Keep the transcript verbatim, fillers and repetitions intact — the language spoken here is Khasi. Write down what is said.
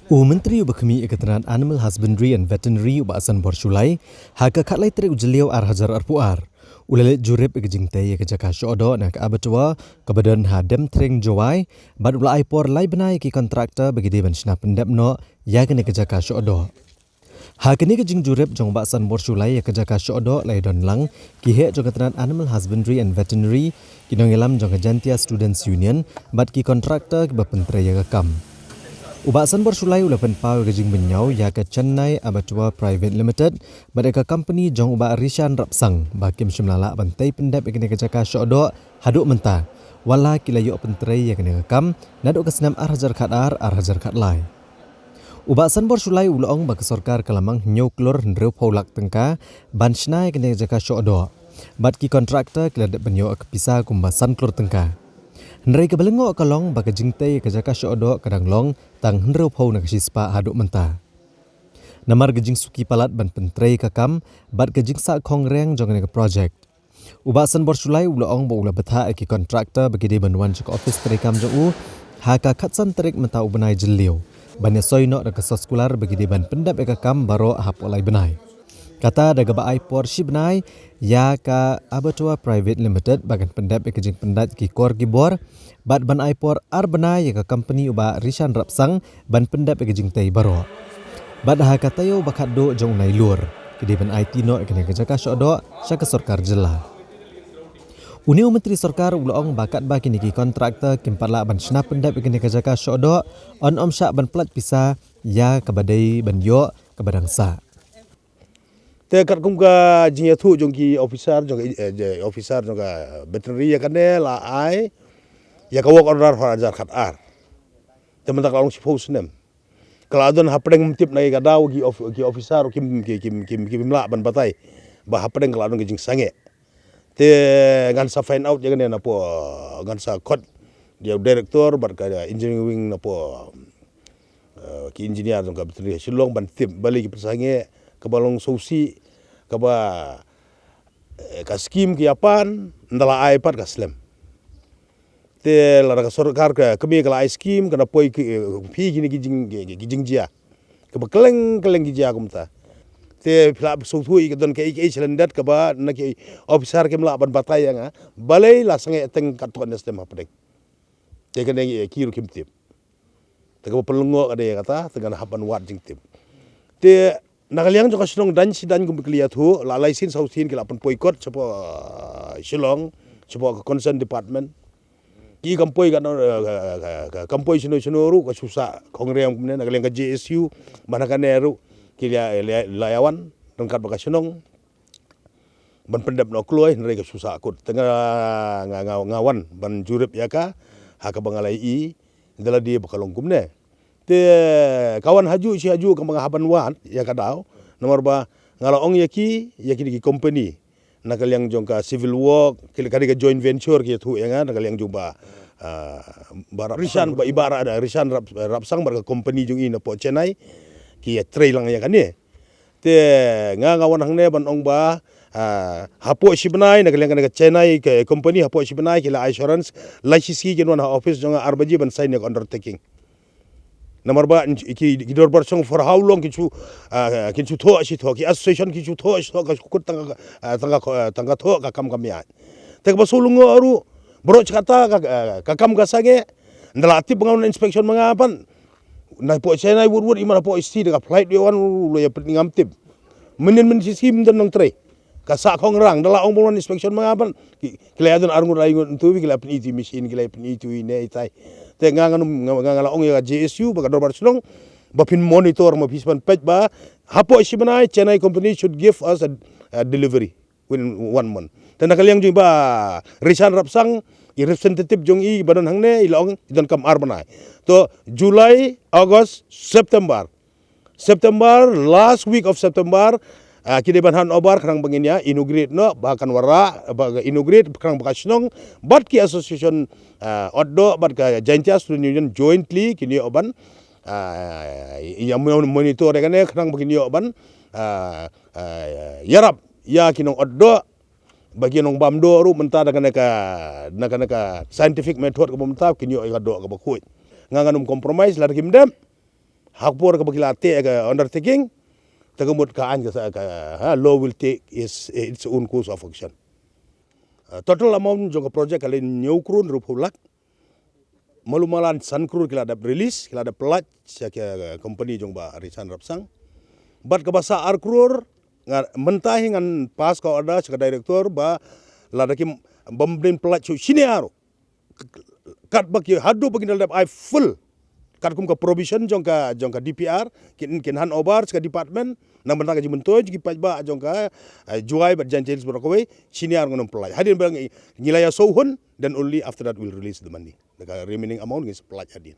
U Myntri uba khmih ïa ka tnat Animal Husbandry and Veterinary u Bah Sanbor Shullai, ha ka khatlai tarik u Jylliew ar hajar arphew ar, u la leit jurip ïa ka jingtei ïa ka jaka shoh doh na ka abattoir kaba don ha Demthring Jowai, bad u la ai por lai bnai ïa ki kontraktor ba ki dei ban shna pyndep noh ïa kane ka jaka shoh doh. Ha kane ka jingjurip jong u Bah Sanbor Shullai ïa ka jaka shoh doh la ïadon lang ki heh jong ka tnat Animal Husbandry and Veterinary, ki nongïalam jong ka Jaintia Students Union, bad ki kontraktor kiba pyntrei ïa ka kam. U Bah Sanbor Shullai u la pynpaw ïa ka jingmynñiaw ïa ka Chennai Abattoir Private Limited bad ïa ka company jong u Bah Rishan Rapsang ba kim shym la lah ban tei pyndep ïa kane ka jaka shoh doh haduh mynta, wat la ki la ïoh pyntrei ïa kane ka kam naduh ka snem ar hajar khatar, ar hajar khatlai. U Bah Sanbor Shullai u la ong ba ka sorkar ka la mang hynñiew klur hynriewphew lak tyngka ban shna ïa kane ka jaka shoh doh, bad ki kontraktor ki la dep ban ïoh ka pisa kumba san klur tyngka. Hynrei kaba lyngngoh ka long ba ka jingtei ïa ka jaka shoh doh ka dang long tang hynriewphew na ka shispah haduh mynta. Namar ka jingsuki palat ban pyntrei ka kam bad ka jingsah khongriang jong kane ka projek, u Bah Sanbor Shullai u la ong ba u la bthah ïa ki kontraktor ba ki dei ban wan sha ka ophis treikam jong u ha ka khatsan tarik mynta u bnai Jylliew, ban ïasoi noh da ka soskular ba ki dei ban pyndep ïa ka kam baroh hapoh lai bnai. Kata da kaba ai por shi bnai ïa ka Abattoir Private Limited ba kan pyndep ïa ka jingpyndait ki kor ki bor, bad ban ai por ar bnai ïa ka company u Bah Rishan Rapsang ban pyndep ïa ka jingtei baroh. Bad ha ka taïew ba khatduh jong u Nailur, ki dei ban aiti noh ïa kane ka jaka shoh doh sha ka sorkar jylla. Une u myntri sorkar u la ong ba katba kine ki kontraktor kim pat lah ban shna pyndep ïa kane ka jaka shoh doh, yn ym shah ban pyllait pisa ïa kaba dei ban ïoh kaba dang sah. Te katkum ka jingïathuh jong ki officer jong ka, eh, je, officer jong ka veterinary ïa kane la ai ïa ka work order ha ar hajar khatar. Te mynta ka la long shiphew snem. Ka la don hapdeng, ym tip na ka daw ki of-, ki officer kim, ki, kim, kim, kim lah ban batai ba hapdeng ka la don ka jingsangeh. Te ngan sa find out ïa kane napoh, ngan sa khot ïa u director bad ka engineering wing napoh, eh, ki engineer jong ka veterinary Shillong ban tip balei ki pynsangeh, kaba long sngewsih, kaba, eh, ka skim ki ïa pan, ynda la ai pat ka slem. Te lada ka sorkar ka kmie ka la ai skim, kan poi ki, eh, phi kine ki jing, ki, ki jingjia. Kaba kylleng kylleng ki jia kumta. Te phi lah sngewthuh ïa ka don kaei kaei shalyndet kaba na ki officer kim lah ban batai ïa nga balei la sangeh teng katto katne slem hapdeng. Te kane ki ruh kim tip. Te kaba pynlyngngoh ka dei kata, te ngan hap ban wad jingtip. Te na ka liang jong ka shnong dang shi dang kumba ki la ïathuh, la lai sien saw sien ki la pynpoi kot shapoh, ah, Shillong, shapoh ka concern department. Ki kam poi ka, eh, ka, ka, ka, kam poi shano shano ruh ka shu sah khongriang kumne, na ka liang ka J S U, ba na kane ruh ki la, la, la ïa wan ryngkat bad ka shnong ban pyndep noh kloi, hynrei ka shu sah kut. Te nga, nga, nga, nga wan ban jurip ïa ka, ha kaba nga la ïohi da lade ba ka long kumne. Te ka wan hajuh shi hajuh kaba nga hap ban wad ïa ka daw, namar ba nga la ong ïa ki, ïa kine ki company na ka liang jong ka civil work, ki la, ka dei ka joint venture ki ïathuh ïa nga na ka liang jong ba, ah, ba Rap-, Rishan, ba i Bah Ra-, Rishan Rap-, Rapsang bad ka company jong i napoh Chennai, ki ïatrei lang ïa kane. Te nga, nga wan hangne ban ong ba, ah, hapoh shi bnai, na ka liang kane ka Chennai ka company, hapoh shi bnai ki la assurance, lai shisngi kin wan ha office jong nga ar baje ban sign ïa ka undertaking. Namar ba ki, ki dorbar shnong for how long kin shu, ah, kin shu thoh shi thoh, ki association kin shu thoh shi thoh, ka shu kut tang ka, ah, tang ka, ah, tang ka thoh, ka kam kam ïaid. Te kaba shu lyngngoh ruh, baroh shi katta ka, ah, ka kam ka sangeh, ynda la tip ba nga wan inspection ma nga pat. Na poh Chennai wut wut, i man na poh state da ka flight ïa wan, u la ïa pyni ngam tip. Mynnin mynnin shi snem don nongtrei. Ka sah khongriang, da la ong ba wan inspection ma nga pat. Ki, ki la ïa don ar ngut lai ngut ntu, ki la pyni ïa i machine, ki la pyni ïa i ne i tai. Te nga ngan, nga, nga, nga la ong ïa ka J S U, ba ka dorbar shnong, ba phin monitor, ma phi sban peit ba hapoh shi bnai Chennai company should give us a, a delivery within one month. Te na ka liang jong i Bah Rishan Rapsang, i representative jong i ba don hangne, i la ong i donkam ar bnai. To July, August, September. September, last week of September, ah, ki dei ban hand over khnang ba ngin ïa inaugurate noh, ba kan wanrah, ba ka inaugurate khnang ba ka shnong bad ki association, ah, Otdoh bad ka Jaintia Student Union jointly kin ïoh ban, ah, ïa mon-, monitor ïa kane khnang ba kin ïoh ban, ah, ah, ïarap ïa ki nong Otdoh, ba ki nong Bamdoh ruh mynta da kane ka, da kane ka scientific method kaba mynta kin ïoh ïa ka doh kaba khuid. Nga ngan ym compromise lada kim dep. Ha ka por kaba ki la teh ka undertaking, te ka mut ka aiñ ka, ka, ha, law will take its, its own course of action. Uh, total amount jong ka project ka lai hynñiew klur hynriewphew lak. Malu mala san klur ki la dep release, ki la dep pynlait sha ka company jong Bah Richard Rapsang. Bad kaba sah ar klur, nga, mynta hi ngan pass ka order sha ka director ba lada kim bym dei pynlait shuh shini ruh, katba ki haduh ba kin da dep ai full katkum ka provision jong ka, jong ka D P R, kin, kin hand over sha ka department na bynta ka jingmyntoi jong ki paidbah jong ka, eh, Jowai bad Jaintia Hills baroh kawei. Shini ruh ngan ym pynlait. Hadien ba ngi, ngi la ïa siew hun, then only after that we'll release the money. Da ka remaining amount ngin sa pynlait hadien.